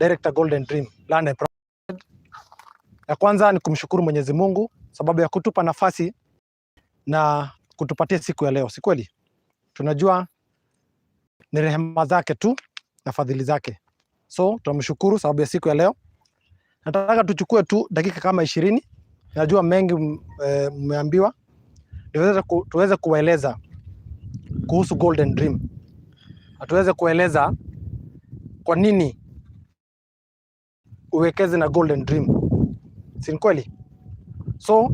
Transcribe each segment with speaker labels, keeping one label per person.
Speaker 1: Director, Golden Dream Land and Property. Ya kwanza ni kumshukuru Mwenyezi Mungu sababu ya kutupa nafasi na kutupatia siku ya leo, si kweli? Tunajua ni rehema zake tu na fadhili zake, so tunamshukuru sababu ya siku ya leo. Nataka tuchukue tu dakika kama 20. Najua mengi mmeambiwa, tuweze kuwaeleza kuhusu Golden Dream na tuweze kueleza kwa nini uwekeze na Golden Dream, si ni kweli? So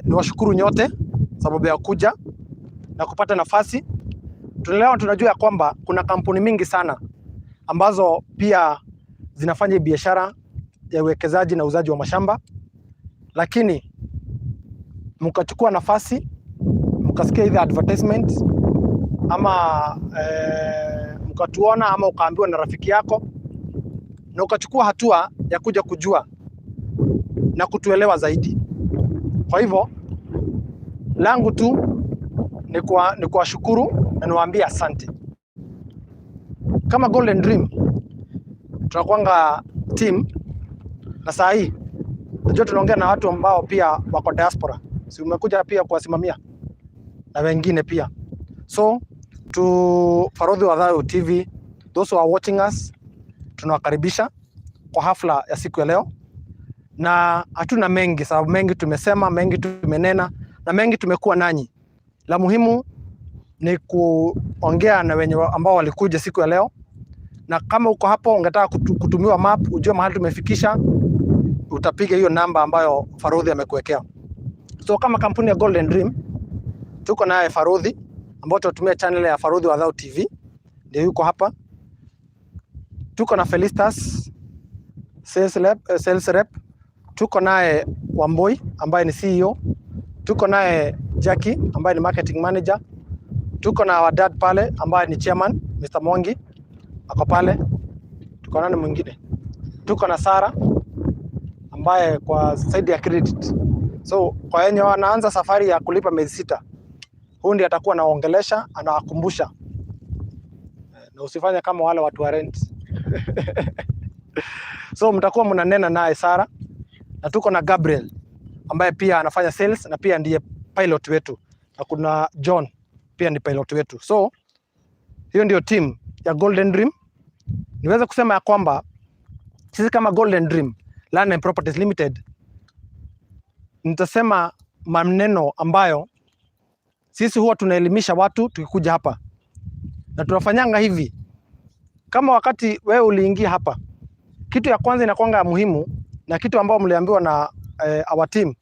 Speaker 1: niwashukuru nyote sababu ya kuja na kupata nafasi. Tunaelewa, tunajua ya kwamba kuna kampuni mingi sana ambazo pia zinafanya biashara ya uwekezaji na uuzaji wa mashamba, lakini mkachukua nafasi, mkasikia ile advertisement ama mkatuona ama ukaambiwa na rafiki yako na ukachukua hatua ya kuja kujua na kutuelewa zaidi. Kwa hivyo langu tu ni kuwashukuru na niwaambie asante. Kama Golden Dream tunakuanga team, na saa hii najua tunaongea na watu ambao pia wako diaspora, si umekuja pia kuwasimamia na wengine pia. So to Farodhi Wadhayo TV, those who are watching us, tunawakaribisha kwa hafla ya siku ya leo, na hatuna mengi sababu mengi tumesema, mengi tumenena na mengi tumekuwa nanyi. La muhimu ni kuongea na wenye ambao walikuja siku ya leo, na kama uko hapo ungetaka kutumiwa map, ujue mahali tumefikisha, utapiga hiyo namba ambayo Farodhi amekuwekea. So kama kampuni ya Golden Dream tuko naye Farodhi ambao tunatumia channel ya Farodhi Wadhao TV, ndio yuko hapa. Tuko na Felistas sales rep. Tuko naye Wamboi ambaye ni CEO. Tuko naye Jackie ambaye ni marketing manager. Tuko na our dad pale ambaye ni chairman, Mr. Mwangi ako pale. Tuko nani mwingine? Tuko na Sara ambaye kwa side ya credit. So kwa wenye wanaanza safari ya kulipa miezi 6, huyu ndiye atakuwa anaongelesha, anawakumbusha, na usifanye kama wale watu wa rent. So mtakuwa mnanena naye Sara, na tuko na Gabriel ambaye pia anafanya sales na pia ndiye pilot wetu, na kuna John pia ni pilot wetu. So hiyo ndio team ya Golden Dream. Niweze kusema ya kwamba sisi kama Golden Dream Land and Properties Limited, nitasema maneno ambayo sisi huwa tunaelimisha watu tukikuja hapa, na tunafanyanga hivi. Kama wakati wewe uliingia hapa, kitu ya kwanza inakwanga ya muhimu na kitu ambayo mliambiwa na our team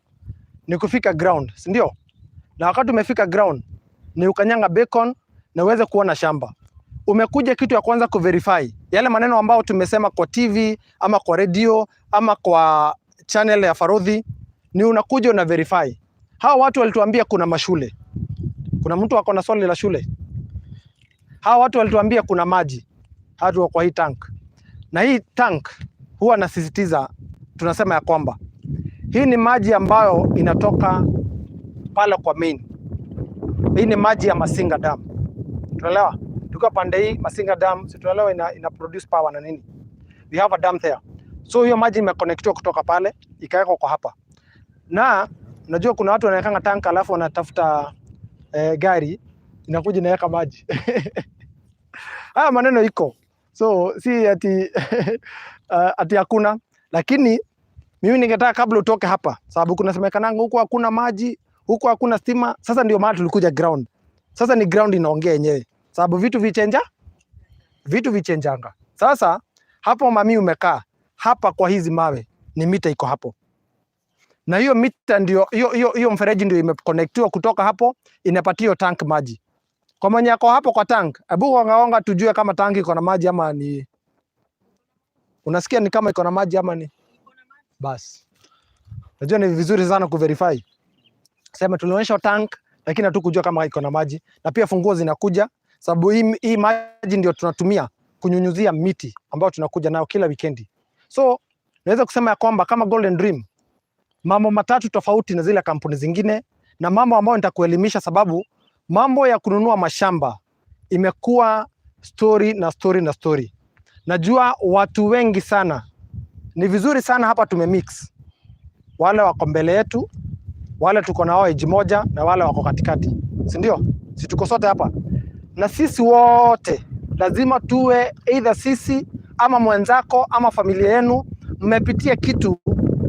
Speaker 1: ni kufika ground, si ndio? Na wakati umefika ground ni ukanyanga beacon na uweze kuona shamba. Umekuja kitu ya kwanza kuverify yale maneno ambayo tumesema kwa TV ama kwa radio ama kwa channel ya Farodhi, ni unakuja una verify. Hawa watu walituambia kuna mashule. Kuna mtu ako na swali la shule? Hawa watu walituambia kuna maji, watu kwa hii tank, na hii tank huwa nasisitiza, tunasema ya kwamba hii ni maji ambayo inatoka pale kwa main. Hii ni maji ya Masinga Dam, tunaelewa? Tukiwa pande hii Masinga Dam, si tunaelewa ina produce power na nini? We have a dam there. So hiyo maji imeconnectiwa kutoka pale ikawekwa kwa hapa, na unajua kuna watu wanawekanga tank alafu wanatafuta gari inakuja inaweka maji. Haya maneno iko, so si ati ati hakuna, lakini mimi ningetaka kabla utoke hapa, sababu kunasemekananga huku hakuna maji, huku hakuna stima. Sasa ndio maana tulikuja ground. Sasa ni ground inaongea yenyewe, sababu vitu vichenja, vitu vichenjanga. Sasa hapo mami umekaa hapa kwa hizi mawe, ni mita iko hapo, na hiyo mita ndio hiyo hiyo hiyo mfereji ndio imeconnectiwa kutoka hapo, inapatia hiyo tank maji. Kwa mwenye ako hapo kwa tank, hebu gonga tujue kama tank iko na maji ama ni, unasikia ni kama iko na maji ama ni basi. Najua ni vizuri sana kuverify. Sema tulionyesha tank lakini hatukujua kama iko na maji, na pia funguo zinakuja sababu hii maji ndio tunatumia kunyunyuzia miti ambayo tunakuja nayo kila wikendi. So naweza kusema ya kwamba kama Golden Dream, mambo matatu tofauti na zile kampuni zingine, na mambo ambayo nitakuelimisha, sababu mambo ya kununua mashamba imekuwa story na story na story, na Najua watu wengi sana, ni vizuri sana hapa tumemix, wale wako mbele yetu, wale tuko na wao age moja na wale wako katikati, si ndio? Si tuko sote hapa, na sisi wote lazima tuwe either sisi ama mwenzako ama familia yenu mmepitia kitu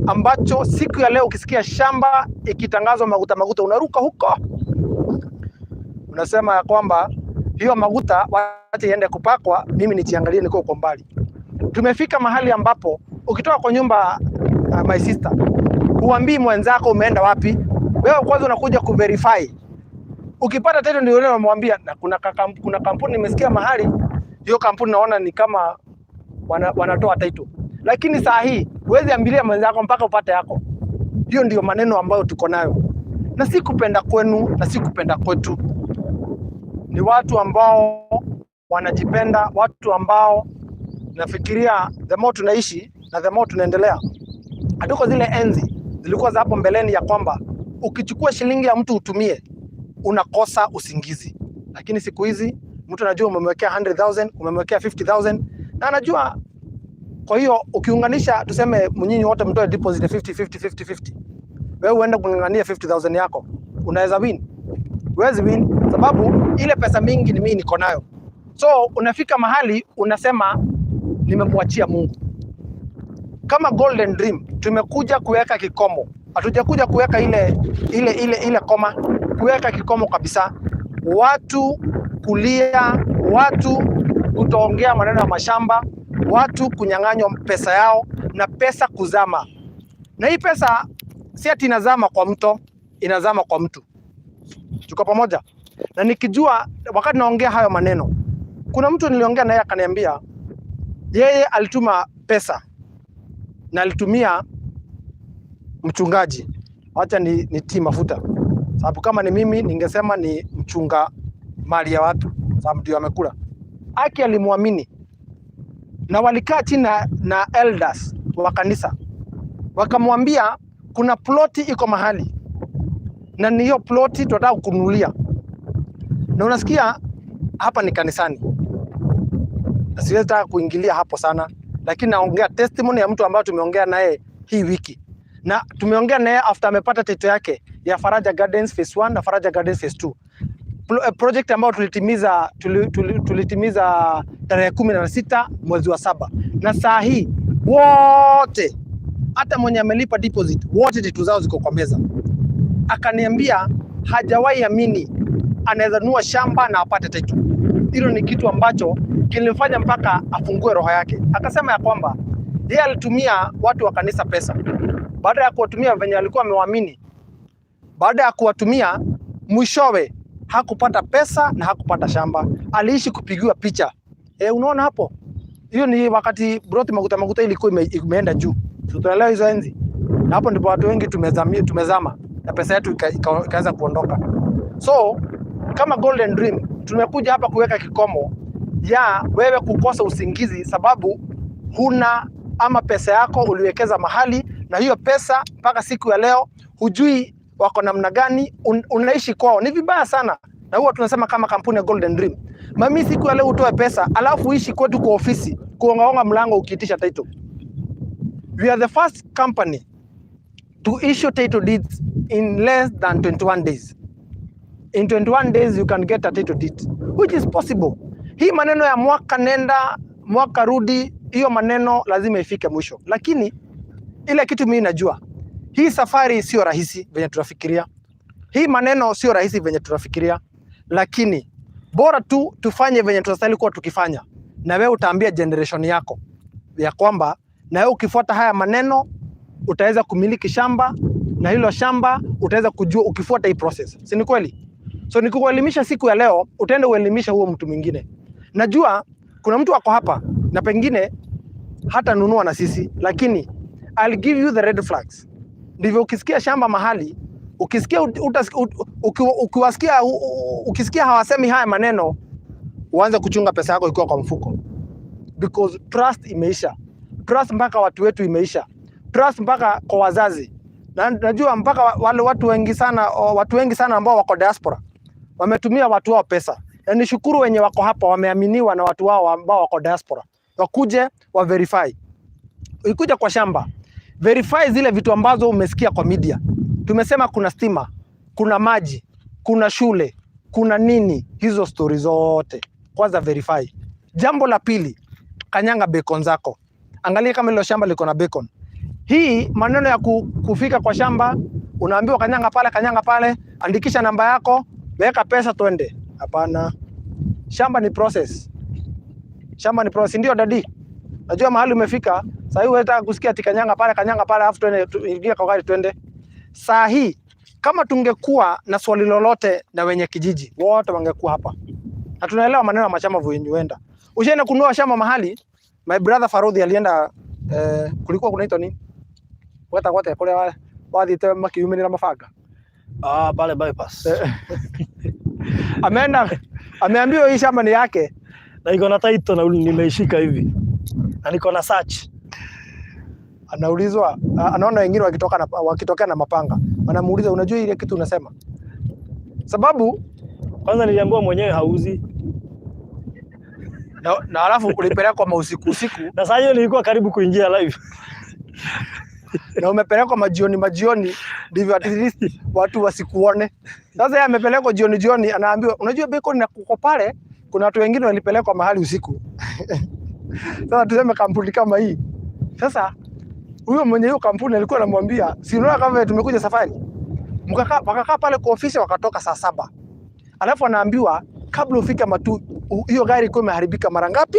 Speaker 1: ambacho siku ya leo ukisikia shamba ikitangazwa maguta maguta, unaruka huko, unasema ya kwamba hiyo maguta wacha iende kupakwa, mimi nijiangalie niko uko mbali. Tumefika mahali ambapo ukitoka kwa nyumba, my sister, huambii mwenzako umeenda wapi. Wewe kwanza unakuja kuverify. Ukipata title ndio unamwambia, na kuna kampuni nimesikia mahali, hiyo kampuni naona ni kama wanatoa title, lakini saa hii huwezi ambilia mwenzako mpaka upate yako. Hiyo ndio maneno ambayo tuko nayo, na si kupenda kwenu na si kupenda kwetu. Ni watu ambao wanajipenda, watu ambao nafikiria the more tunaishi na the more tunaendelea, hatuko zile enzi zilikuwa za hapo mbeleni ya kwamba ukichukua shilingi ya mtu utumie unakosa usingizi, lakini siku hizi mtu anajua umemwekea 100,000, umemwekea 50,000 na anajua. Kwa hiyo ukiunganisha, tuseme nyinyi wote mtoe deposit ya 50 50 50 50, wewe uende kung'ang'ania 50,000 yako, unaweza win? Huwezi win, sababu ile pesa mingi ni mimi niko nayo. So unafika mahali unasema nimemwachia Mungu. Kama Golden Dream tumekuja kuweka kikomo, hatujakuja kuweka ile koma, kuweka kikomo kabisa, watu kulia, watu kutoongea maneno ya mashamba, watu kunyang'anywa pesa yao na pesa kuzama. Na hii pesa si ati inazama kwa mto, inazama kwa mtu. Tuko pamoja? Na nikijua wakati naongea hayo maneno, kuna mtu niliongea naye akaniambia yeye alituma pesa na alitumia mchungaji. Wacha ni nitii mafuta, sababu kama ni mimi ningesema ni mchunga mali ya watu, sababu ndio amekula. Aki alimwamini na walikaa chini na elders wa kanisa, wakamwambia kuna ploti iko mahali na ni hiyo ploti tunataka kukununulia, na unasikia hapa ni kanisani, na siwezi taka kuingilia hapo sana, lakini naongea testimony ya mtu ambaye tumeongea naye hii wiki na tumeongea naye after amepata title yake ya Faraja Gardens Phase 1 na Faraja Gardens Phase 2. Project ambayo tulitimiza tarehe 16 mwezi wa 7, na saa hii wote, hata mwenye amelipa deposit, wote title zao ziko kwa meza. Akaniambia hajawahi amini anaweza nunua shamba na apate title. Hilo ni kitu ambacho kilimfanya mpaka afungue roho yake. Akasema ya kwamba yeye alitumia watu wa kanisa pesa, baada ya kuwatumia venye alikuwa amewaamini, baada ya kuwatumia mwishowe hakupata pesa na hakupata shamba, aliishi kupigiwa picha. E, unaona hapo, hiyo ni wakati broti maguta maguta ilikuwa imeenda juu, tunaelewa hizo enzi, na hapo ndipo watu wengi tumezama na pesa yetu ikaanza kuondoka. So kama Golden Dream tumekuja hapa kuweka kikomo ya wewe kukosa usingizi sababu huna ama pesa yako uliwekeza mahali, na hiyo pesa mpaka siku ya leo hujui wako namna gani, unaishi kwao. Ni vibaya sana, na huwa tunasema kama kampuni ya Golden Dream, mami, siku ya leo utoe pesa alafu uishi kwetu kwa ofisi kuongaonga mlango ukiitisha title. We are the first company to issue title deeds in less than 21 days. In 21 days you can get a title deed, which is possible. Hii maneno ya mwaka nenda mwaka rudi, hiyo maneno lazima ifike mwisho, lakini ile kitu mimi najua, hii safari sio rahisi venye tunafikiria. Hii maneno sio rahisi venye tunafikiria, lakini bora tu tufanye venye tunastahili kuwa tukifanya, na wewe utaambia generation yako ya kwamba na wewe ukifuata haya maneno utaweza kumiliki shamba, na hilo shamba utaweza kujua ukifuata hii process, si ni kweli? So nikikuelimisha siku ya leo, utaenda uelimisha huo mtu mwingine. Najua kuna mtu ako hapa na pengine hata nunua na sisi, lakini I'll give you the red flags. Ndivyo ukisikia shamba mahali, ukisikia ukiwasikia ukisikia hawasemi haya maneno, uanze kuchunga pesa yako ikiwa kwa mfuko, because trust imeisha, trust mpaka watu wetu imeisha, trust mpaka kwa wazazi. Na najua mpaka wale watu wengi sana, watu wengi sana ambao wako diaspora wametumia watu wao pesa, na nishukuru wenye wako hapa wameaminiwa na watu wao ambao wako diaspora, wakuje wa verify. Ukikuja kwa shamba, verify zile vitu ambazo umesikia kwa media. Tumesema kuna stima, kuna maji, kuna shule, kuna nini, hizo stori zote kwanza verify. Jambo la pili, kanyanga beacon zako, angalia kama hilo shamba liko na beacon. Hii maneno ya kufika kwa shamba unaambiwa kanyanga pale, kanyanga pale, andikisha namba yako, weka pesa twende. Hapana, shamba ni process. Shamba ni process, ndio daddy. Najua mahali umefika sasa hivi unataka kusikia ati kanyanga pale, kanyanga pale, alafu twende ingia kwa gari twende. Saa hii kama tungekuwa na swali lolote na wenye kijiji wote wangekuwa hapa, na tunaelewa maneno ya mashamba venye huenda. Ushaenda kununua shamba mahali, my brother Farudhi alienda kulikuwa kunaitwa nini, gweta gwate kuria wathiite makiumirira mabanga.
Speaker 2: Ah, pale bypass.
Speaker 1: Ameenda ameambiwa hii shamba ni yake.
Speaker 2: Na iko na title na nimeishika hivi. Na niko na search.
Speaker 1: Anaulizwa, anaona wengine wakitokea na mapanga, wanamuuliza unajua ile kitu unasema, sababu
Speaker 2: Kwanza niliambiwa mwenyewe hauzi.
Speaker 1: Na alafu ulipelekwa mausiku usiku.
Speaker 2: Na saa hiyo nilikuwa karibu kuingia live.
Speaker 1: Na umepelekwa majioni majioni, ndivyo at least watu wasikuone. Sasa yeye amepelekwa jioni jioni, anaambiwa unajua beacon na kuko pale, kuna watu wengine walipelekwa mahali usiku. Sasa tuseme kampuni kama hii, sasa huyo mwenye hiyo kampuni alikuwa anamwambia, si unaona kama tumekuja safari, mkakaa wakakaa pale kwa ofisi wakatoka saa 7, alafu anaambiwa kabla ufike Matu hiyo gari ilikuwa imeharibika mara ngapi?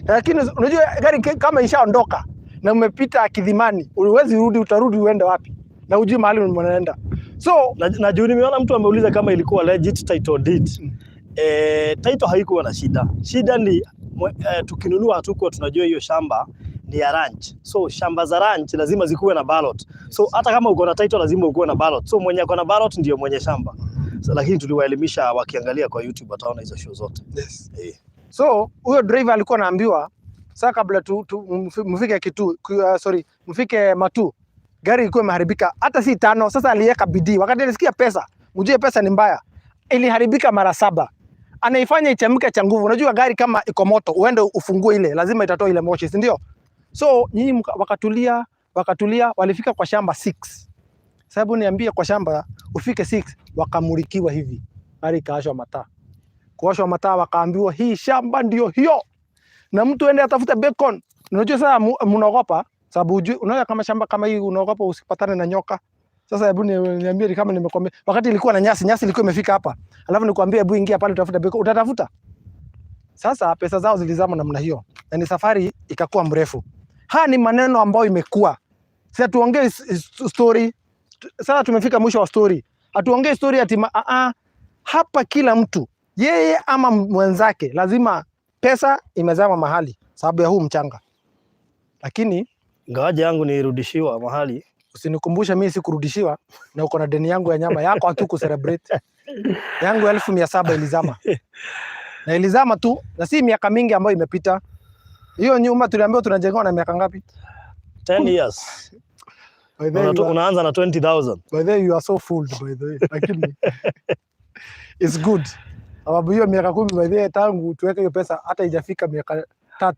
Speaker 1: Lakini unajua gari kama ishaondoka na umepita Kidhimani, huwezi rudi, utarudi uende wapi? Na hujui mahali unaenda. So
Speaker 2: Na juu nimeona mtu ameuliza kama ilikuwa legit title deed. Title haikuwa na shida. Shida ni tukinunua hatukuwa tunajua hiyo shamba ni ya ranch. So shamba za ranch lazima zikuwe na ballot. So hata kama uko na title lazima ukuwe na ballot. So mwenye ako na ballot ndio mwenye shamba. So, lakini tuliwaelimisha, wakiangalia kwa YouTube wataona hizo show zote.
Speaker 1: So huyo driver alikuwa anaambiwa sasa kabla tu mfike sorry, mfike Matu, gari ilikuwa imeharibika hata si tano. Sasa aliweka bidii, wakati alisikia pesa, mjue pesa ni mbaya, iliharibika mara saba. Anaifanya ichemke cha nguvu. Unajua gari kama iko moto, uende ufungue ile, lazima itatoa ile moshi, si ndio? So nyinyi wakatulia, wakatulia, walifika kwa shamba 6. Sababu niambie, kwa shamba ufike 6, wakamulikiwa hivi, gari ikaashwa mataa, kuwashwa mataa, wakaambiwa hii shamba ndio hiyo, na mtu ende atafute beacon. Unajua sasa mnaogopa sababu hujui, unaona kama shamba kama hii unaogopa usipatane na nyoka. Sasa hebu niambie kama nimekwambia wakati ilikuwa na nyasi, nyasi ilikuwa imefika hapa, alafu nikwambie hebu ingia pale utafute beacon, utatafuta? Sasa pesa zao zilizama namna hiyo, na ni safari ikakuwa mrefu. Haya ni maneno ambayo imekuwa sasa, tuongee story sasa, tumefika mwisho wa story. Hatuongei story ati hapa kila mtu yeye ama mwenzake lazima pesa imezama mahali sababu ya huu mchanga, lakini
Speaker 2: Ingawaje yangu nilirudishiwa mahali.
Speaker 1: Usinikumbushe, mimi sikurudishiwa na uko na deni yangu ya nyama yako, hatuku celebrate yangu 700,000 ilizama na ilizama tu, na si miaka mingi ambayo imepita. Hiyo nyumba tuliambiwa tunajengewa na miaka ngapi?
Speaker 2: 10 years.
Speaker 1: By the way,
Speaker 2: Unaanza na 20,000.
Speaker 1: By the way, you are so fooled by the way, lakini it's good sababu hiyo miaka 10, by the way, tangu tuweke hiyo pesa hata haijafika miaka 3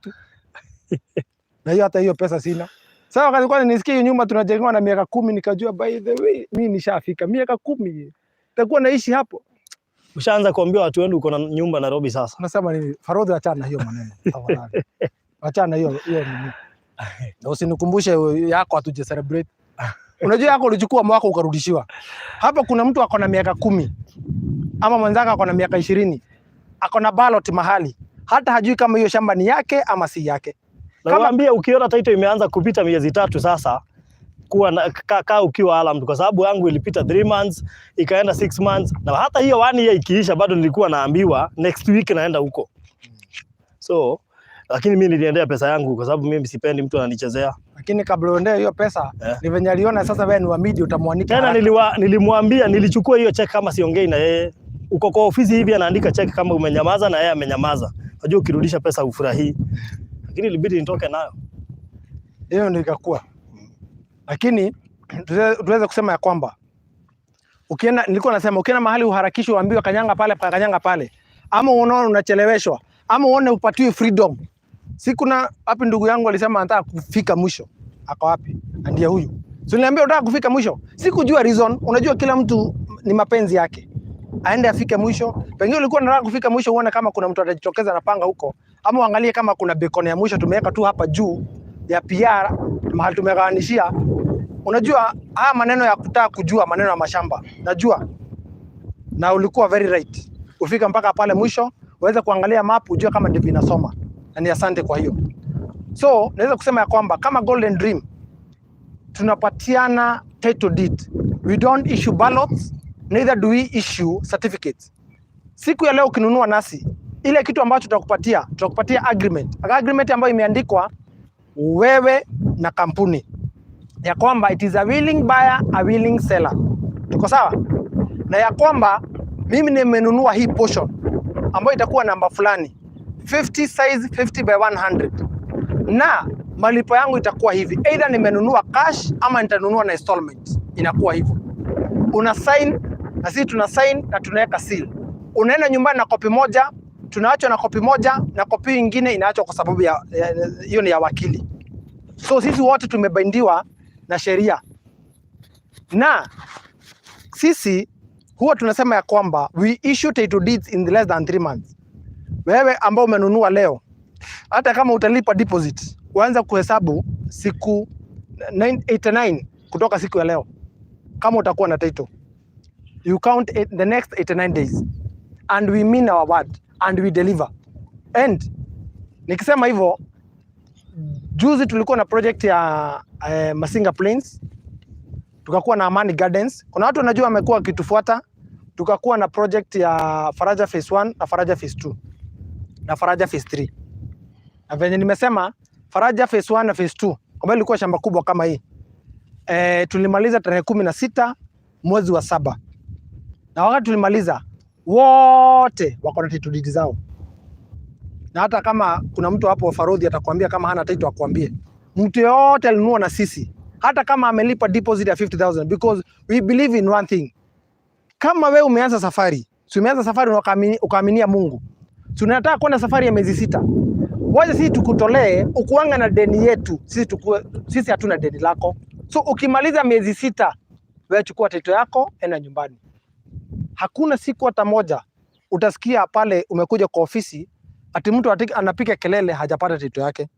Speaker 1: na hiyo hata hiyo pesa sina. Sasa wakati kwanza nisikie hiyo nyumba tunajengewa na miaka 10, nikajua by the way mimi nishafika miaka 10 nitakuwa naishi hapo.
Speaker 2: Ushaanza kuambia watu wenu uko na nyumba Nairobi sasa.
Speaker 1: Unasema nini? Farodhi, achana na hiyo maneno tafadhali. Achana na hiyo hiyo nini. Na usinikumbushe yako hatuje celebrate. Unajua yako ulichukua mwaka ukarudishiwa. Hapa kuna mtu ako na miaka 10 ama mwenzake ako na miaka 20, ako na ballot mahali, hata hajui kama hiyo shamba ni yake ama si yake.
Speaker 2: Na waambia ukiona title imeanza kupita miezi 3 sasa, kuwa na, ka ukiwa alarmed, kwa sababu yangu ilipita 3 months ikaenda 6 months, na hata hiyo 1 year ikiisha bado nilikuwa naambiwa next week naenda huko. So lakini mimi niliendea pesa yangu kwa sababu mimi sipendi mtu ananichezea.
Speaker 1: Lakini kabla uendee hiyo pesa ni venye aliona sasa wewe ni wa media utamwanika
Speaker 2: Tena
Speaker 1: haraka.
Speaker 2: Nilimwambia nilichukua hiyo check kama siongei na yeye. Uko kwa ofisi hivi anaandika check kama umenyamaza na yeye amenyamaza. Unajua ukirudisha pesa ufurahii. Lakini ilibidi nitoke nayo.
Speaker 1: Hiyo ndio ikakuwa. Lakini tuweze kusema ya kwamba ukienda, nilikuwa nasema ukienda mahali uharakishwe, uambiwe kanyanga pale, kanyanga pale, ama unaona unacheleweshwa, ama uone upatiwe freedom, Si kuna wapi ndugu yangu alisema anataka kufika mwisho. Ako wapi? Ndiye huyu. So niliambia unataka kufika mwisho. Sikujua reason. Unajua kila mtu ni mapenzi yake. Aende afike mwisho. Pengine ulikuwa unataka kufika mwisho uone kama kuna mtu atajitokeza na panga huko, ama uangalie kama kuna beacon ya mwisho tumeweka tu hapa juu ya PR mahali tumegawanishia. Unajua haya maneno ya kutaka kujua maneno ya mashamba, najua na ulikuwa very right. Ufika mpaka pale mwisho uweze kuangalia map ujue kama ndivyo inasoma, na ni asante kwa hiyo. So naweza kusema ya kwamba kama Golden Dream tunapatiana title deed. We don't issue ballots, neither do we issue certificates. Siku ya leo ukinunua nasi, ile kitu ambacho tutakupatia, tutakupatia agreement. Agreement ambayo imeandikwa wewe na kampuni ya kwamba it is a willing buyer, a willing seller. Tuko sawa? Na ya kwamba mimi nimenunua hii portion ambayo itakuwa namba fulani 50 size 50 by 100 na malipo yangu itakuwa hivi, either nimenunua cash ama nitanunua na installment. Inakuwa hivyo, una sign na sisi tuna sign na tunaweka seal. Unaenda nyumbani na kopi moja, tunaachwa na kopi moja na kopi nyingine inaachwa kwa sababu ya hiyo ni ya wakili. So sisi wote tumebindiwa na sheria, na sisi huwa tunasema ya kwamba we issue title deeds in less than 3 months. Wewe ambao umenunua leo, hata kama utalipa deposit, uanze kuhesabu siku 89 kutoka siku ya leo, kama utakuwa na title you count the next 89 days, and we mean our word and we deliver. And nikisema hivyo, juzi tulikuwa na project ya Masinga Plains, tukakuwa na Amani Gardens. Kuna watu wanajua wamekuwa wakitufuata. Tukakuwa na project ya Faraja Phase 1 na Faraja Phase 2 na Faraja Phase 3. Na venye nimesema Faraja Phase 1 na Phase 2 ambayo ilikuwa shamba kubwa kama hii tulimaliza tarehe 16 mwezi wa 7, na wakati tulimaliza wote wako na title deed zao, na hata kama kuna mtu hapo Farodhi atakwambia kama hana title akwambie. Mtu yote alinunua na sisi, hata kama amelipa deposit ya 50,000, because we believe in one thing. Kama we umeanza safari, si umeanza safari na ukaaminia Mungu, si unataka kwenda safari ya miezi 6, wacha sisi tukutolee ukuanga na deni yetu sisi, tukue, sisi hatuna deni lako. So ukimaliza miezi 6, wewe chukua title yako, enda nyumbani. Hakuna siku hata moja utasikia pale umekuja kwa ofisi ati mtu anapiga kelele hajapata title yake.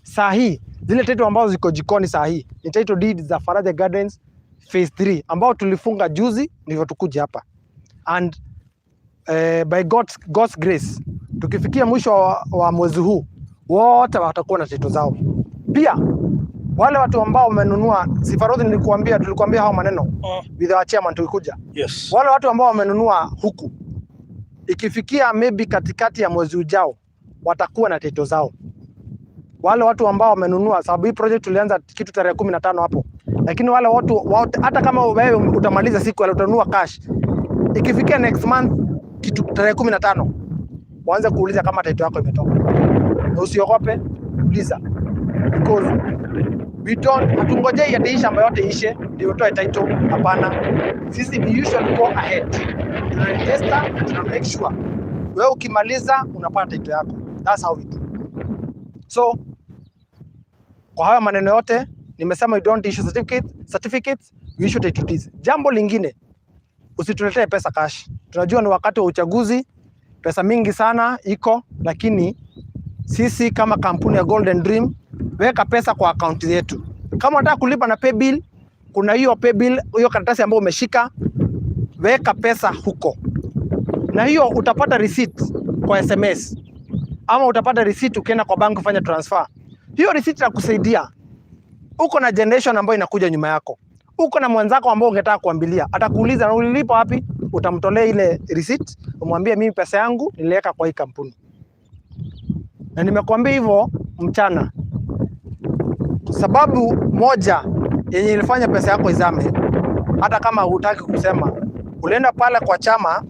Speaker 1: Saa hii zile title ambazo ziko jikoni saa hii ni title deed za Faraja Gardens Phase 3 ambao tulifunga juzi, ndivyo tukuje hapa and by God's grace tukifikia mwisho wa mwezi huu wote watakuwa na title zao. Pia wale watu ambao wamenunua Sifarodhi, nilikuambia, tulikuambia hao maneno with our chairman tukikuja. Wale watu ambao wamenunua huku ikifikia maybe katikati ya mwezi ujao watakuwa na title zao. Wale watu ambao wamenunua, sababu hii project tulianza kitu tarehe 15 hapo, lakini wale watu wote, hata kama wewe utamaliza siku ya utanunua cash, ikifikia next month kitu tarehe 15 waanze kuuliza kama title yako imetoka, na usiogope, uliza because we don't, hatungojei ati hii shamba yote ishe ndio utoe title. Hapana, sisi we usually go ahead, tuna register na tuna make sure wewe ukimaliza unapata title yako. That's how we do. So kwa haya maneno yote nimesema, we don't issue certificates, we issue title deeds. Jambo lingine, usituletee pesa cash. Tunajua ni wakati wa uchaguzi, pesa mingi sana iko, lakini sisi kama kampuni ya Golden Dream, weka pesa kwa akaunti yetu. Kama unataka kulipa na paybill, kuna hiyo paybill, hiyo karatasi ambayo umeshika, weka pesa huko, na hiyo utapata receipt kwa SMS ama utapata receipt ukienda kwa bank kufanya transfer. Hiyo receipt itakusaidia. Uko na generation ambayo inakuja nyuma yako, uko na mwenzako ambao ungetaka kuambilia, atakuuliza na ulilipa wapi? Utamtolea ile receipt, umwambie mimi pesa yangu niliweka kwa hii kampuni, na nimekuambia hivyo mchana. Sababu moja yenye ilifanya pesa yako izame, hata kama hutaki kusema, ulienda pale kwa chama,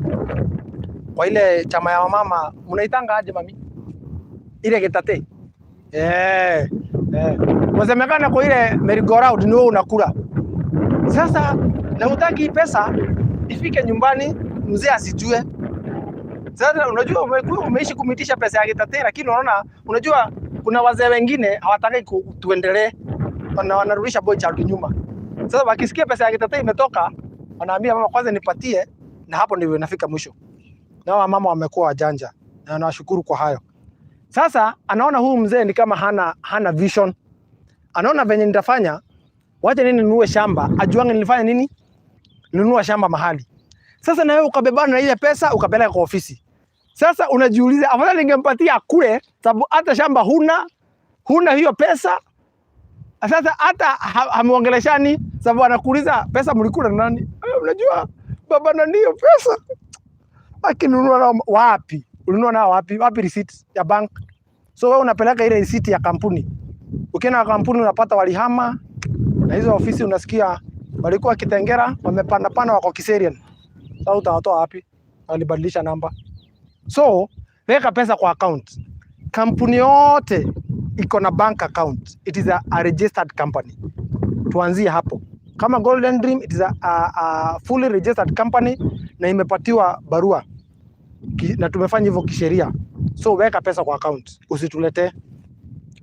Speaker 1: kwa ile chama ya wamama, mnaitanga aje mami? Ile getate. Wasemekana kwa ile merry-go-round ni wewe unakula. Sasa na hutaki pesa ifike nyumbani mzee asijue. Sasa unajua umekuwa umeishi kumitisha pesa ya getate, lakini unaona, unajua Kuna wazee wengine hawataki tuendelee na wanarudisha boy child nyuma. Sasa wakisikia pesa ya kitetei imetoka, wanaambia mama kwanza nipatie, na hapo ndivyo inafika mwisho. Na wamama wamekuwa wajanja na nawashukuru kwa hayo. Sasa anaona huyu mzee ni kama hana vision, anaona venye nitafanya, wacha nini ninunue shamba, ajuange nilifanya nini, ninunua shamba mahali. Sasa na wewe ukabebana na ile pesa ukapeleka kwa ofisi. Sasa unajiuliza, afadhali ningempatia akule, sababu hata shamba huna, huna hiyo pesa. Sasa hata hamuongeleshani, sababu anakuuliza pesa mlikula na nani? Eh, unajua baba na hiyo pesa akinunua nao wapi? Ulinunua nao wapi? Wapi receipt ya bank? So wewe unapeleka ile receipt ya kampuni. Ukienda kwa kampuni unapata walihama na hizo ofisi unasikia walikuwa Kitengela, wamepanda pana wako Kiserian. Sasa utawatoa wapi? Walibadilisha namba. So weka pesa kwa account. Kampuni yote iko na bank account. It is a registered company. Tuanzie hapo. Kama Golden Dream, it is a fully registered company na imepatiwa barua na tumefanya hivyo kisheria. So weka pesa kwa account, usituletee.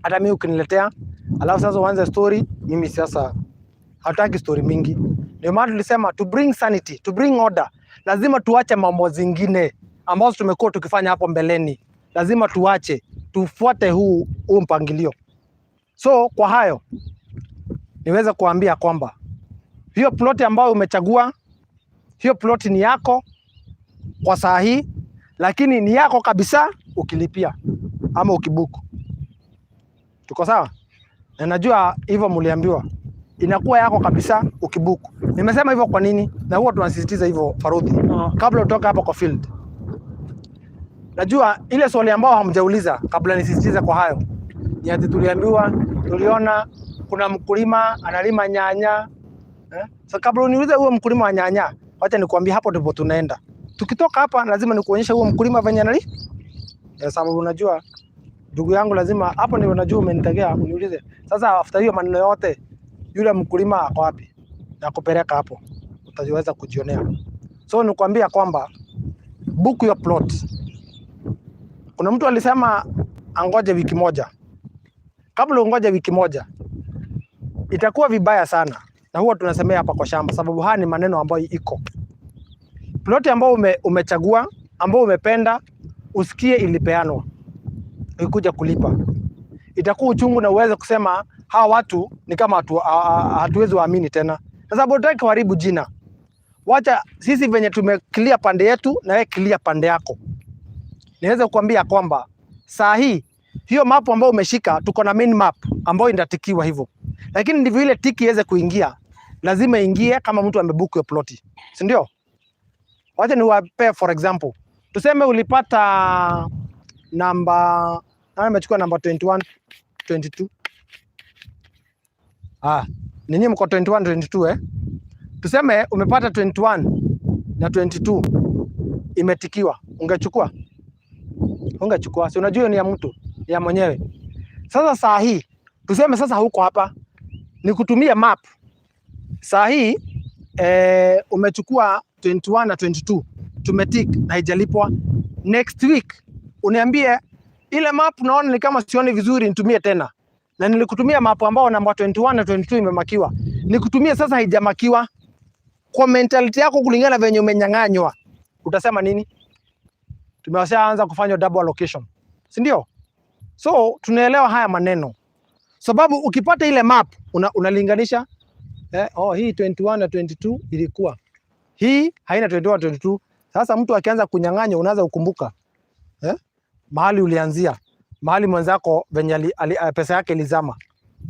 Speaker 1: Hata mimi ukiniletea, alafu sasa uanze story, mimi sasa hataki story mingi. Ndio maana tulisema to bring sanity, to bring order, lazima tuache mambo zingine ambazo tumekuwa tukifanya hapo mbeleni. Lazima tuache, tufuate huu mpangilio. So kwa hayo niweze kuambia kwamba hiyo plot ambayo umechagua, hiyo plot ni yako kwa saa hii, lakini ni yako kabisa ukilipia ama ukibook. Tuko sawa? Na najua hivyo mliambiwa inakuwa yako kabisa ukibook. Nimesema hivyo kwa nini? Na huwa tunasisitiza hivyo Faruthi, kabla utoka hapa kwa field. Najua ile swali ambayo hamjauliza kabla nisisitize kwa hayo ni ati tuliambiwa, tuliona kuna mkulima analima nyanya eh? So kabla uniulize huo mkulima wa nyanya, wacha nikwambie hapo ndipo tunaenda. Tukitoka hapa lazima nikuonyeshe huo mkulima venye anali. Sababu unajua ndugu yangu, lazima hapo ndio unajua umenitegea uniulize. Sasa after hiyo maneno yote, yule mkulima ako wapi? Na kupeleka hapo utaweza kujionea. So nikwambia kwamba book your plot. Kuna mtu alisema angoje wiki moja. Kabla ungoje wiki moja, itakuwa vibaya sana, na huwa tunasemea hapa kwa shamba, sababu haya ni maneno ambayo iko plot ambayo umechagua ambayo umependa, usikie ilipeanwa, ikuja kulipa, itakuwa uchungu na uweze kusema hawa watu ni kama hatuwezi waamini tena, kwa sababu hutaki kuharibu jina. Wacha sisi venye tumeclear pande yetu na wewe clear pande yako. Niweze kukwambia kwamba saa hii hiyo map ambayo umeshika, tuko na main map ambayo inatikiwa hivyo, lakini ndivyo ile tiki iweze kuingia, lazima ingie kama mtu amebook hiyo ploti, si ndio? Wacha niwape for example, tuseme ulipata namba, nani amechukua namba 21 22? Ah, ninyi mko 21 22, eh? Tuseme umepata 21 na 22 imetikiwa, ungechukua? Ungechukua? Si unajua hiyo ni ya mtu, ni ya mwenyewe. Sasa saa hii tuseme sasa huko hapa ni kutumia map. Saa hii umechukua 21 na 22 tumetik na haijalipwa. Next week uniambie ile map naona ni kama sioni vizuri, nitumie tena, na nilikutumia map ambao namba 21 na 22 imemakiwa, nikutumie sasa haijamakiwa. Kwa mentality yako kulingana venye umenyang'anywa, utasema nini? Tumeshaanza kufanya double allocation, si ndio? So tunaelewa haya maneno, sababu ukipata ile map unalinganisha oh, hii 21 na 22 ilikuwa hii haina 21 22. Sasa mtu akianza kunyang'anya unaanza kukumbuka mahali ulianzia, mahali mwenzako venye pesa yake ilizama.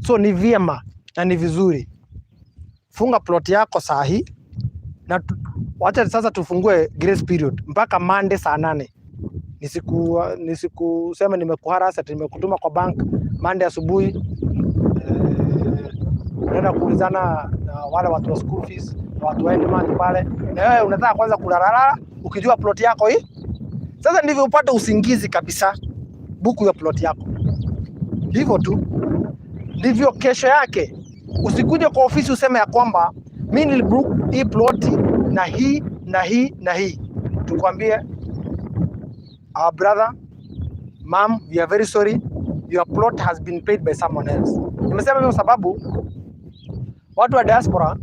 Speaker 1: So ni vyema na ni vizuri funga plot yako saa hii na wacha sasa tufungue grace period mpaka Monday saa 8. Nisikuseme nimekuharass ati nimekutuma kwa bank Monday asubuhi, unaenda kuulizana na wale watu wa school fees na watu wa Endman pale, na wewe unataka kwanza kulalala ukijua plot yako hii. Sasa ndivyo upate usingizi kabisa, book ya plot yako hivyo tu ndivyo. Kesho yake usikuje kwa ofisi useme ya kwamba mimi nilibook hii plot na hii na hii na hii, tukwambie our brother, ma'am, we are very sorry. Your plot has been paid by someone else. Nimesema hivyo sababu watu wa diaspora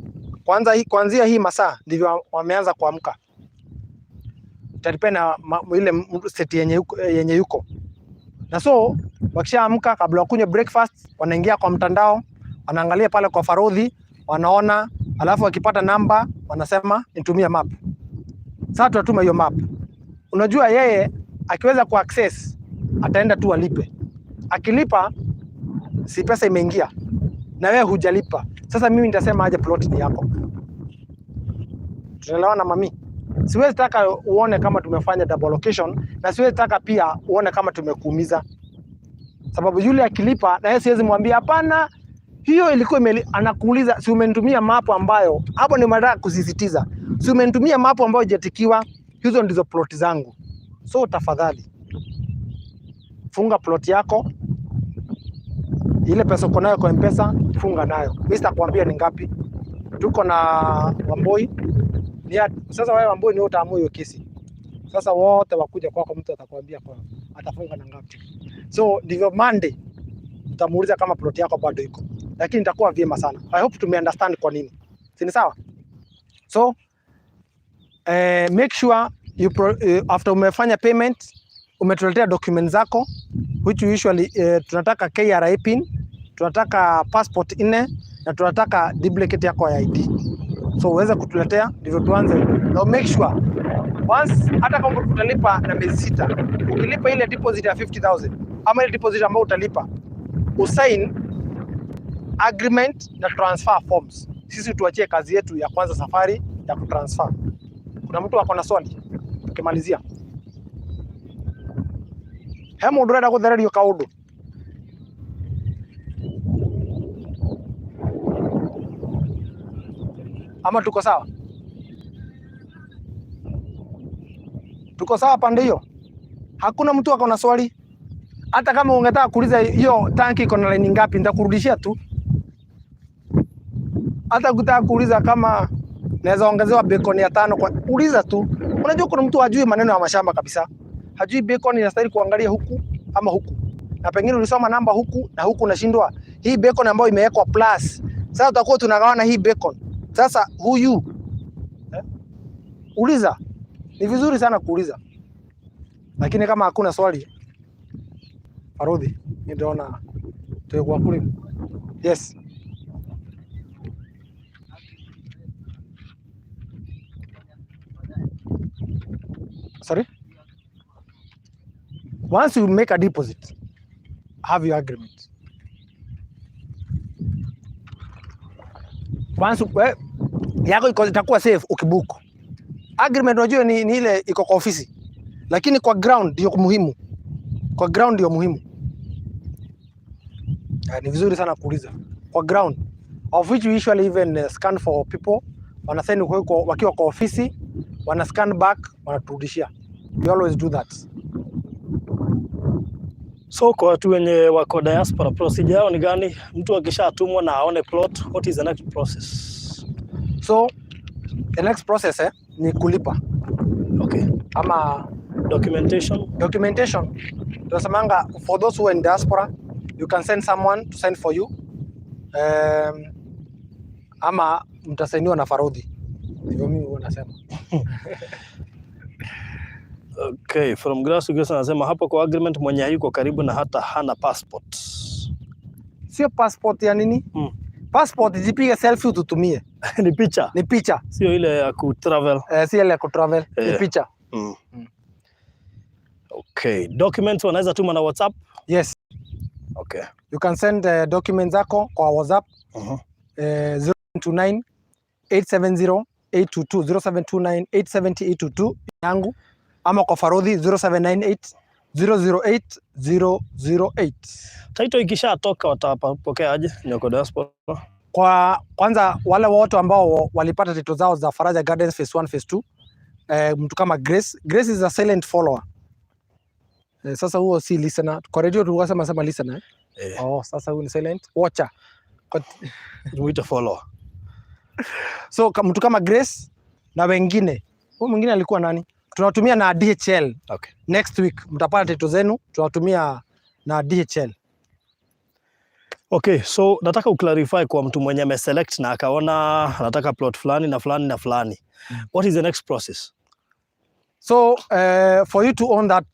Speaker 1: kwanza hii, kuanzia hii masaa ndivyo wameanza kuamka. Itadepend na ile state yenye yuko na, so wakishaamka, kabla wakunywe breakfast, wanaingia kwa mtandao, wanaangalia pale kwa Farodhi, wanaona, alafu wakipata namba wanasema, "Nitumie map." Sasa tunatuma hiyo map. Unajua yeye akiweza ku access ataenda tu alipe. Akilipa, si pesa imeingia na wewe hujalipa? Sasa mimi nitasema aje plot ni yako? Tunaelewana, mami? Siwezi taka uone kama tumefanya double allocation na siwezi taka pia uone kama tumekuumiza, sababu yule akilipa na yeye siwezi mwambia hapana, hiyo ilikuwa anakuuliza, "Si umenitumia map?" Ambayo hapo ni nataka kusisitiza, "Si umenitumia map ambayo haijatikiwa? Hizo ndizo plot zangu." So tafadhali funga plot yako, ile pesa uko nayo kwa M-Pesa, funga nayo. Mimi sitakwambia ni ngapi. Tuko na Wamboi sasa wewe Wamboi ni utaamua hiyo kesi. Sasa wote wakuja kwako, mtu atakwambia kwa atafunga na ngapi. So ndivyo Monday utamuuliza kama plot yako bado iko, lakini itakuwa vyema sana. I hope tume understand kwa nini, si ni sawa? So make sure after umefanya payment umetuletea document zako, which usually tunataka KRA PIN, tunataka passport nne na tunataka duplicate yako ya ID. So uweze kutuletea ndivyo tuanze na make sure once, hata kama utalipa na miezi 6, ukilipa ile deposit ya 50,000 ama ile deposit ambayo utalipa, usign agreement na transfer forms. Sisi tuachie kazi yetu ya kwanza, safari ya kutransfer. Kuna mtu ako na swali tukimalizia? He mundu urenda guthererio kaundu? Ama tuko sawa? Tuko sawa pande hiyo? Hakuna mtu ako na swali? Hata kama ungetaka kuuliza hiyo tanki iko na line ngapi, nitakurudishia tu. Hata ukitaka kuuliza kama naweza ongezewa beacon ya tano kwa, uliza tu. Unajua kuna mtu hajui maneno ya mashamba kabisa, hajui beacon inastahili kuangalia huku ama huku, na pengine ulisoma namba huku na huku, unashindwa hii beacon ambayo imewekwa plus. Sasa tutakuwa tunagawana hii beacon. Sasa huyu, eh? Uliza, ni vizuri sana kuuliza, lakini kama hakuna swali, Farudhi, ndio tuwa kule. Yes. Sorry? Once you make a deposit, have your agreement. Once yako itakuwa safe ukibook. Agreement unajua ni ile iko kwa ofisi, lakini kwa ground ndio muhimu. Kwa ground ndio muhimu. Ni vizuri sana kuuliza kwa ground, of which we usually even scan for people, wanasend wakiwa kwa ofisi, wana scan back, wanaturudishia. We always do that.
Speaker 2: So kwa watu wenye wako diaspora, procedure yao ni gani? Mtu akishatumwa na aone plot, what is the next process?
Speaker 1: So the next process ni kulipa ama
Speaker 2: Documentation.
Speaker 1: Documentation tunasemanga for those who are in diaspora, you can send someone to send for you, ama mtasainiwa na Farodhi, ndivyo mimi huwa nasema.
Speaker 2: Okay, from Grass to Grace anasema hapo kwa agreement, mwenye hayuko karibu na hata hana passport.
Speaker 1: Sio passport ya nini? Passport jipige selfie ututumie.
Speaker 2: Ni picha,
Speaker 1: Ni picha.
Speaker 2: Sio ile ya kutravel.
Speaker 1: Si ile ya kutravel, ni picha.
Speaker 2: Okay, documents wanaweza tuma na WhatsApp.
Speaker 1: Yes. You can send documents zako kwa WhatsApp, 029 870 822, 0729 870 822 yangu, ama kwa Farodhi 0798 008 008.
Speaker 2: Title ikishatoka watapokea aje? Nyoko diaspora.
Speaker 1: Kwa kwanza wale wote ambao walipata title zao za Faraja Gardens phase 1, phase 2, mtu kama Grace. Grace is a silent follower. Sasa huo si listener. Kwa radio tulikuwa sema listener, eh?
Speaker 2: Eh.
Speaker 1: Oh, sasa huyu ni silent watcher.
Speaker 2: Tumuite follower.
Speaker 1: So mtu kama Grace na wengine, huyu mwingine alikuwa nani? Tunatumia na DHL. Next week mtapata title zenu, tunatumia na DHL.
Speaker 2: Okay, so nataka uclarify kwa mtu mwenye ameselect na akaona anataka plot fulani na fulani na fulani. What is the next process?
Speaker 1: So for you to own that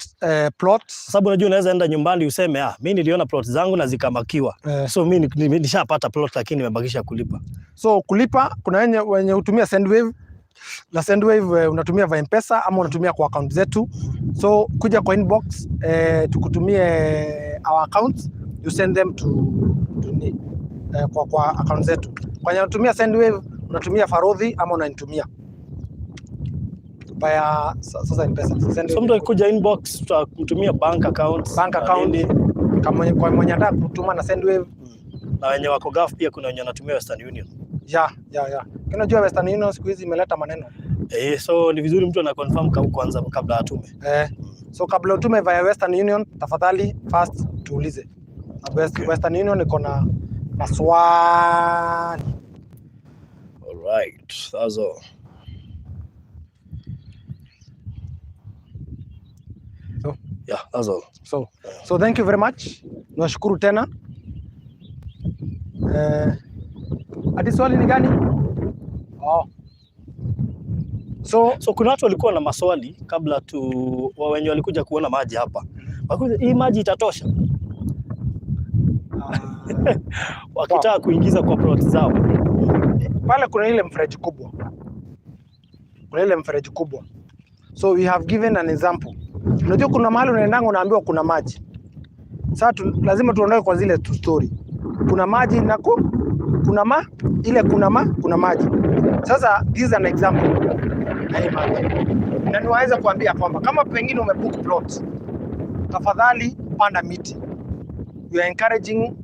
Speaker 1: plot,
Speaker 2: Sababu unajua unaweza enda nyumbani useme, "Ah, mimi niliona plot zangu na zikamarkiwa." So mimi nishapata plot lakini nimebakisha kulipa.
Speaker 1: So kulipa, kuna wenye hutumia Sendwave na Sendwave, unatumia via M-Pesa ama unatumia kwa account zetu. So kuja kwa inbox, tukutumie our accounts, you send them to kwa account zetu. Kwenye unatumia Sendwave, unatumia Farodhi ama unanitumia via sasa M-Pesa. Sendwave.
Speaker 2: So mtu akikuja inbox tutamtumia bank account,
Speaker 1: Bank
Speaker 2: na
Speaker 1: account.
Speaker 2: nini.
Speaker 1: Kama kwa mwenye anataka kutuma na Sendwave.
Speaker 2: Na wenye wako Gulf pia kuna wenye wanatumia Western Union.
Speaker 1: Ya. Unajua Western Union siku hizi imeleta maneno.
Speaker 2: Eh, so ni vizuri mtu ana confirm kwanza kabla atume.
Speaker 1: Eh, so kabla utume via Western Union, tafadhali first tuulize. Na Western Union iko na maswali.
Speaker 2: All right, that's all.
Speaker 1: So,
Speaker 2: Yeah, that's all.
Speaker 1: So thank you very much. Niwashukuru tena. Eh, hadi swali ni gani? Oh. So
Speaker 2: So kuna watu walikuwa na maswali kabla tu wa wenye walikuja kuona maji hapa. Wakuja, "Hii maji itatosha?" Wakitaka kuingiza kwa plot zao.
Speaker 1: Pale kuna ile mfereji kubwa. Kuna ile mfereji kubwa. So we have given an example. Unajua kuna mahali unaendanga unaambiwa kuna maji. Sasa lazima tuondoke kwa zile tu story. Kuna maji na kuna ma ile kuna ma kuna maji. Sasa this is an example na hii maji. Na niwaweza kuambia kwamba kama pengine umebook plot, tafadhali panda miti. We are encouraging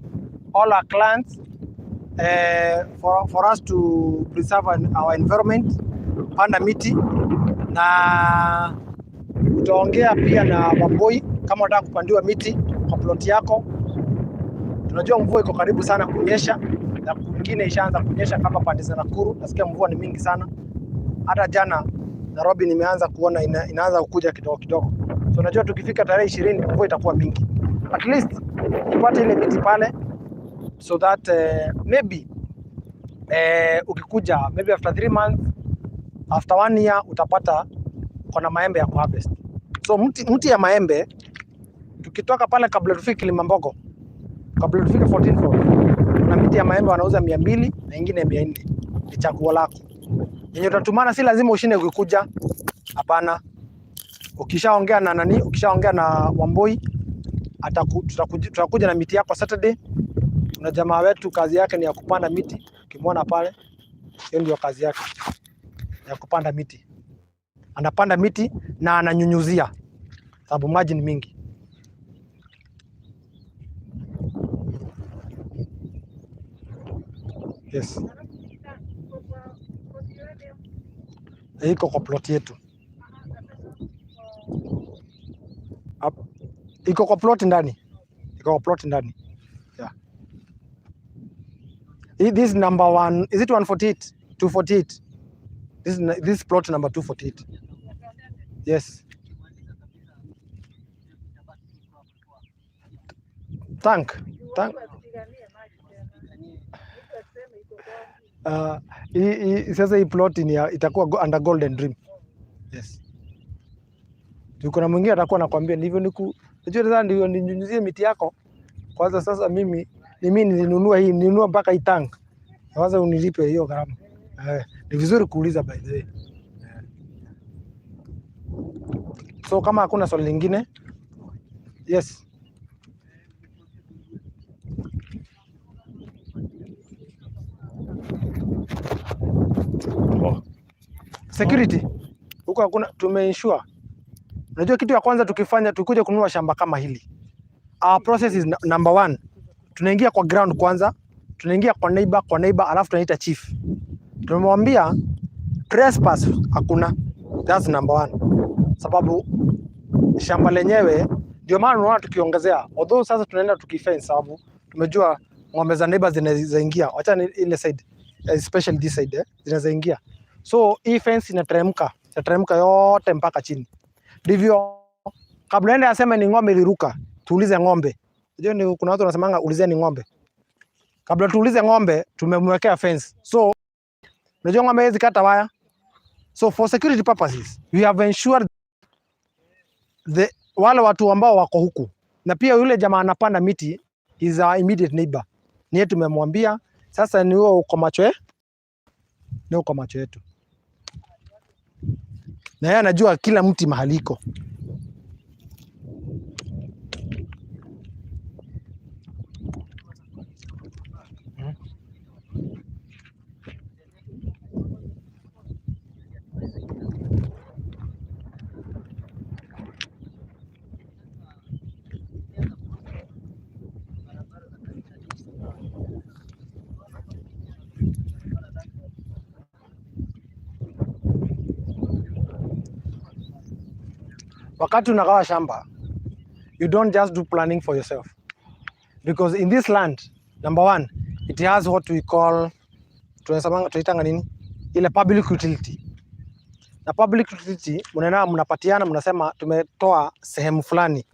Speaker 1: all our clients for us to preserve our environment. Panda miti na utaongea pia na Wamboi kama unataka kupandiwa miti kwa plot yako. Tunajua mvua iko karibu sana kunyesha na kwingine ishaanza kunyesha kama pande za Nakuru, nasikia mvua ni mingi sana. Hata jana Nairobi nimeanza kuona inaanza kukuja kidogo kidogo. So unajua tukifika tarehe 20 mvua itakuwa mingi. At least upate ile miti pale so that maybe ukikuja maybe after 3 months, after one year, utapata kuna maembe ya kuharvest. So mti ya maembe, tukitoka pale kabla tufike Kilimambogo, kabla tufike 14 floor, kuna miti ya maembe wanauza 200 na ingine 400. Ni chaguo lako yenye utatumana, si lazima ushinde ukikuja. Hapana, ukishaongea na nani, ukishaongea na Wamboi tutakuja na miti yako Saturday. Kuna jamaa wetu kazi yake ni ya kupanda miti, ukimwona pale, hiyo ndio kazi yake ya kupanda miti. Anapanda miti na ananyunyuzia, sababu maji ni mingi. Yes, iko kwa plot yetu. Iko kwa plot ndani, iko kwa plot ndani. Yeah. This number one, is it 148? 248? This plot number 248. Yes. Tank. Tank. Sasa hii plot itakuwa under Golden Dream. Yes. Tuko na mwingine atakuwa anakuambia ndivyo unajua sasa ndivyo ninyunyizie miti yako. Kwanza sasa mimi ni mimi nilinunua hii, nilinunua mpaka hii tank. Kwanza unilipe hiyo gharama. Eh, ni vizuri kuuliza, by the way. Eh. So kama hakuna swali lingine, yes.
Speaker 2: Oh.
Speaker 1: Security huko hakuna, tumeensure. Unajua kitu ya kwanza tukifanya, tukikuja kununua shamba kama hili, our process is number one, tunaingia kwa ground kwanza, tunaingia kwa neighbor, alafu tunaita chief, tumemwambia trespass hakuna. That's number one, sababu shamba lenyewe ndio maana unaona tukiongezea, although sasa tunaenda tukifence, sababu tumejua ng'ombe za neighbor zinaweza ingia, wacha ni ile side, especially this side, zinaweza ingia, so hii fence inateremka yote mpaka chini. Ndivyo kabla ende aseme ni ng'ombe iliruka, tuulize ng'ombe. Unajua ni kuna watu wanasemanga ulizeni ng'ombe. Kabla tuulize ng'ombe, tumemwekea fence. So unajua ng'ombe hawezi kata waya. So for security purposes, we have ensured the wale watu ambao wako huku na pia yule jamaa anapanda miti is our immediate neighbor. Niye tumemwambia sasa, ni wewe uko macho ni uko macho yetu, na yeye anajua kila mti mahali iko. Wakati unagawa shamba, you don't just do planning for yourself, because in this land, number one, it has what we call, tunasema tunaitanga nini ile public utility. Na public utility mnaenda mnapatiana, mnasema tumetoa sehemu fulani,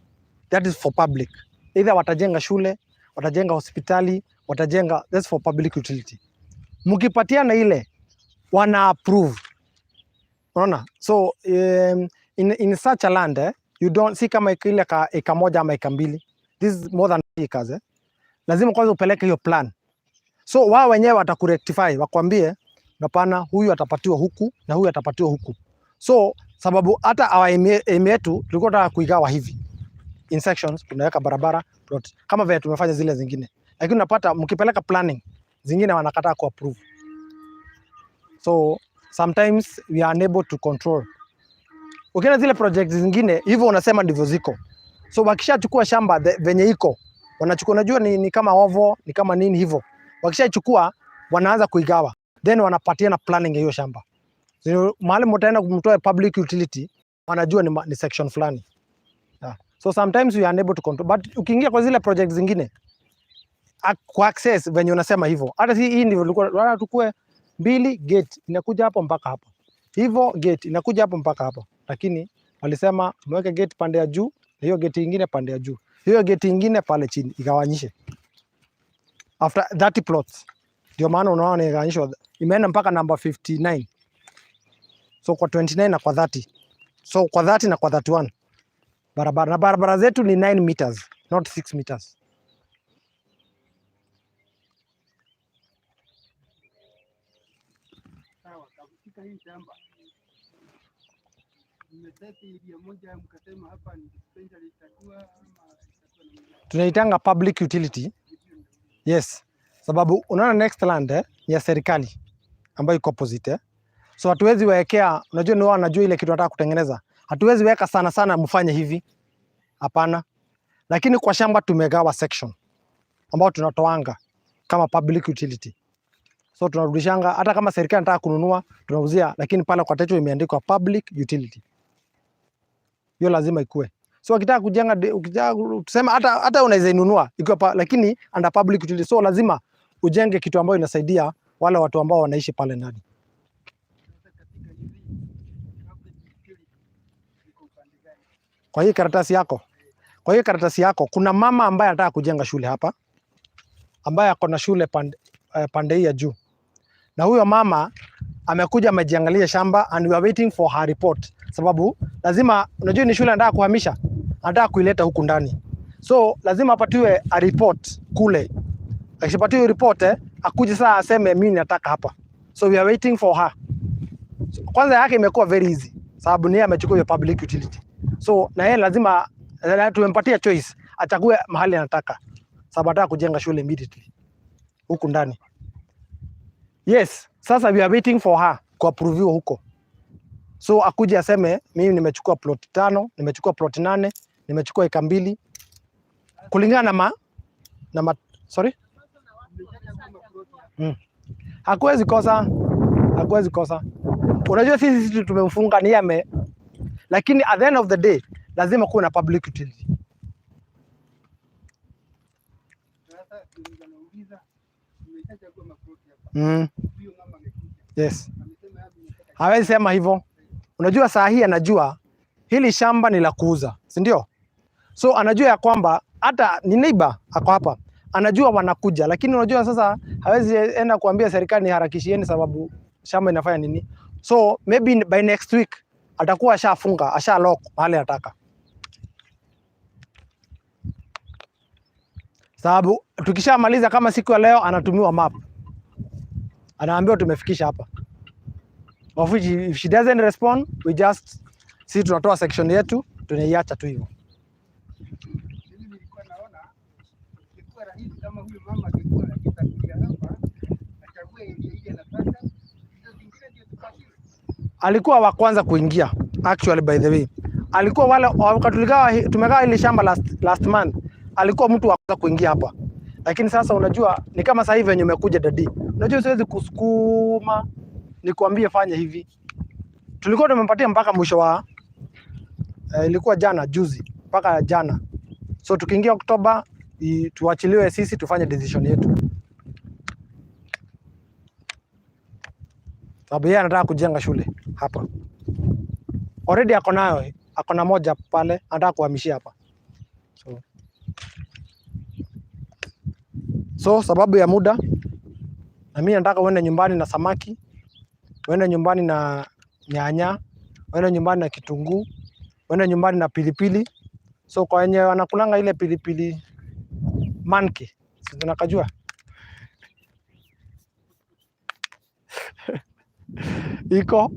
Speaker 1: that is for public, either watajenga shule, watajenga hospitali, watajenga, that's for public utility. Mkipatiana ile wana approve, unaona? So in such a land you don't si kama ile ka eka moja ama eka mbili, this is more than acres. Lazima kwanza upeleke hiyo plan, so wao wenyewe watakurectify, wakwambie hapana, huyu atapatiwa huku na huyu atapatiwa huku. So sababu hata our aim yetu tulikuwa tunataka kuigawa hivi in sections, tunaweka barabara plot kama vile tumefanya zile zingine, lakini unapata mkipeleka planning zingine wanakataa ku approve, so sometimes we are unable to control. Ukiona zile project zingine hivyo unasema ndivyo ziko, so wakishachukua shamba venye iko wanachukua, unajua ni kama ovo ni kama nini hivyo, wakishachukua wanaanza kuigawa, then wanapatiana planning ya hiyo shamba. So, mahali mtaenda kumtoa public utility wanajua ni section fulani. Yeah. So sometimes we are unable to control, but ukiingia kwa zile project zingine kwa access venye unasema hivyo, hata si hii ndivyo tulikuwa wala tukue mbili gate inakuja hapo mpaka hapo, hivyo gate inakuja hapo mpaka hapo, lakini walisema mweke gate pande ya juu na hiyo gate ingine pande ya juu, hiyo gate ingine pale chini, igawanyishe after 30 plots. Ndio maana unaona igawanyishwa imeenda mpaka number 59, so kwa 29 na kwa 30, so kwa 30 na kwa 31 barabara, na barabara zetu ni 9 meters not 6 meters.
Speaker 3: Sawa, katika hii shamba mmeseti area moja mkasema hapa ni dispensary itakuwa ama itakuwa namna gani?
Speaker 1: Tunaitanga public utility. Yes, sababu unaona next land ni ya serikali ambayo iko opposite. So hatuwezi wekea, unajua ni wao wanajua ile kitu wanataka kutengeneza. Hatuwezi weka sana sana mfanye hivi, hapana. Lakini kwa shamba tumegawa section ambao tunatoanga kama public utility. So tunarudishanga hata kama serikali inataka kununua tunauzia, lakini pale kwa title imeandikwa public utility. Hiyo lazima ikue. So ukitaka kujenga, ukitaka tuseme hata unaweza inunua ikiwa lakini under public utility. So lazima ujenge kitu ambayo inasaidia wale watu ambao wanaishi pale ndani.
Speaker 3: Sasa katika hizi public utility iko upande gani?
Speaker 1: Kwa hii karatasi yako kuna mama ambaye anataka kujenga shule hapa, ambaye ako na shule pande hii ya juu, na huyo mama amekuja amejiangalia shamba and we are waiting for her report, sababu lazima, unajua ni shule anataka kuhamisha, anataka kuileta huku ndani, so lazima apatiwe a report kule. Akishapatiwa hiyo report akuje sasa aseme mimi nataka hapa, so we are waiting for her. So, kwanza yake imekuwa very easy sababu ni yeye amechukua hiyo public utility, so na yeye lazima tumempatia choice achague mahali anataka, sababu anataka kujenga shule immediately huku ndani. Yes, sasa we are waiting for her kuapproviwa huko, so akuje aseme mimi nimechukua plot 5, nimechukua plot 8, nimechukua eka 2 kulingana na ma, sorry? Hakuwezi kosa, hakuwezi kosa. Unajua sisi tumemfunga ni ame, lakini at the end of the day lazima kuwe na public utility.
Speaker 3: Sasa ndio nauliza, mmeshachagua maploti hapa. Huyo mama amekuja. Amesema yeye anataka.
Speaker 1: Hawezi sema hivyo. Unajua saa hii anajua hili shamba ni la kuuza, si ndio? So anajua ya kwamba hata ni neighbor ako hapa, Anajua wanakuja, lakini unajua sasa hawezi enda kuambia serikali harakishieni sababu shamba inafanya nini. So maybe by next week atakuwa ashafunga, asha lock mahali anataka. Sababu tukishamaliza kama siku ya leo anatumiwa map. Anaambiwa tumefikisha hapa. Of which if she doesn't respond, we just si tunatoa section yetu tunaiacha tu hivyo.
Speaker 3: Mimi nilikuwa naona ingekuwa rahisi kama huyu mama angekuwa akitakuja hapa achague area ile anataka, hizo zingine ndio tupatiwe.
Speaker 1: Alikuwa wa kwanza kuingia actually, by the way, alikuwa wale wakati tumegawa ile shamba last month, alikuwa mtu wa kwanza kuingia hapa. Lakini sasa unajua ni kama sasa hivi venye umekuja daddy, unajua siwezi kusukuma nikwambie fanya hivi. Tulikuwa tumempatia mpaka mwisho wa ilikuwa jana juzi mpaka jana, so tukiingia Oktoba tuachiliwe sisi tufanye decision yetu, sababu yeye anataka kujenga shule hapa already ako nayo, ako na moja pale, anataka kuhamishia hapa. So sababu ya muda, na mimi nataka uende nyumbani na samaki, uende nyumbani na nyanya, uende nyumbani na kitunguu, uende nyumbani na pilipili. So kwa wenye wanakulanga ile pilipili manke, si tunakajua iko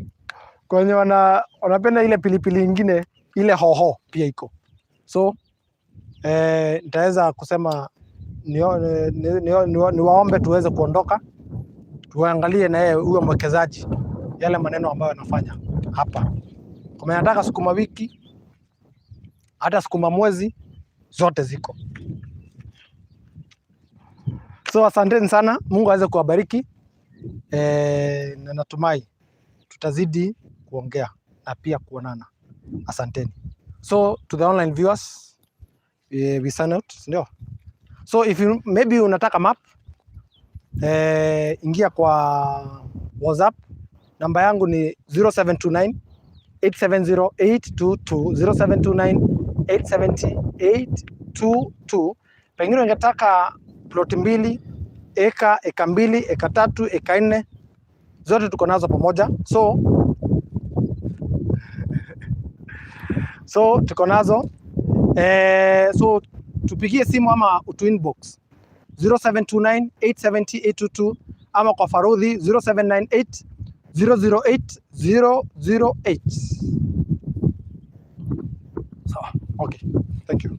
Speaker 1: kwenye wanapenda ile pilipili ingine ile hoho pia iko. So nitaweza kusema niwaombe tuweze kuondoka, tuangalie na yeye huyo mwekezaji yale maneno ambayo anafanya hapa. Kama anataka sukuma wiki, hata sukuma mwezi, zote ziko. So asanteni sana, Mungu aweze kuwabariki. Na natumai tutazidi kuongea na pia kuonana. Asanteni. So to the online viewers, we sign out, ndio. So if you maybe unataka map, ingia kwa WhatsApp. Namba yangu ni 0729 870 822, 0729 870 822. Pengine ungetaka ploti 2, eka 2, eka 3, eka 4, zote tuko nazo pamoja. So tuko nazo. So tupigie simu ama utu inbox 0729 870 822 ama kwa Farudhi 0798 008 008. Sawa. Okay. Thank you.